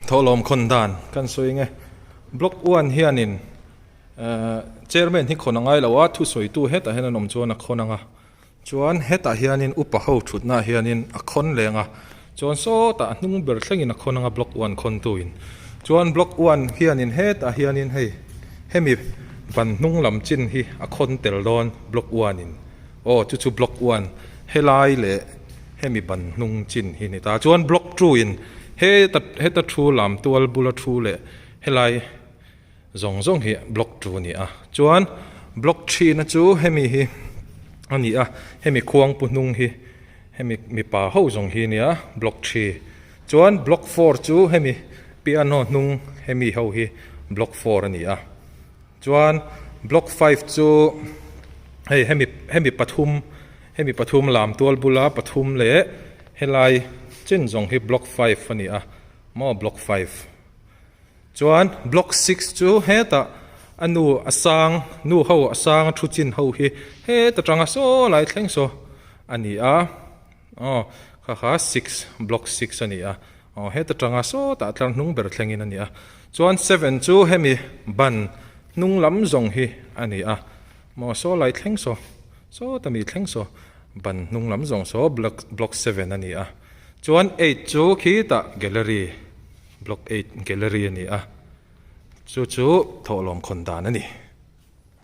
Thawhlawm khawn dan kan sawi nge block one hianin ehh chairman hi khawn a ngai lo a thusawitu hetah hian an awm chuan a khawn ang a chuan hetah hianin upa ho thutna ah hianin a khawn leng a chuan sawtah a hnung ber thlengin a khawn ang a block one khawn tu in chuan block one hianin hetah hianin hei hemi ban hnung lam chin hi a khawn tel dawn block one in aw chu chu block one helai leh hemi ban hnung chin hi ni ta chuan block two in heta heta thu lam tual bula thu leh helai zawng zawng hi block two a ni a chuan block three na chu hemi hi a ni a hemi khuangpu hnung hi hemi mipa ho zawng hi a nia block three chuan block four chu hemi piano hnung hemi ho hi block four a ni a. Chuan block five chu hei hemi hemi pathum hemi pathum lam tual bula pathum leh helai chen zawng hi block five a ni a maw block five chuan block six chu hetah a nu a sang nu ho a sang a thu chin ho hi heta tanga saw lai thleng saw a ni a aw kha kha six block six a ni a. Aw heta tanga sawtah tlar hnung ber thlengin a ni a, chuan seven chu hemi ban hnung lam zawng hi a ni a, maw saw lai thleng saw sawta mi thleng saw ban hnung lam zawng saw block block seven a ni a, chuan eight chu khitah gallery block eight gallery a ni a, chu chu thawhlawm khawn dan a ni.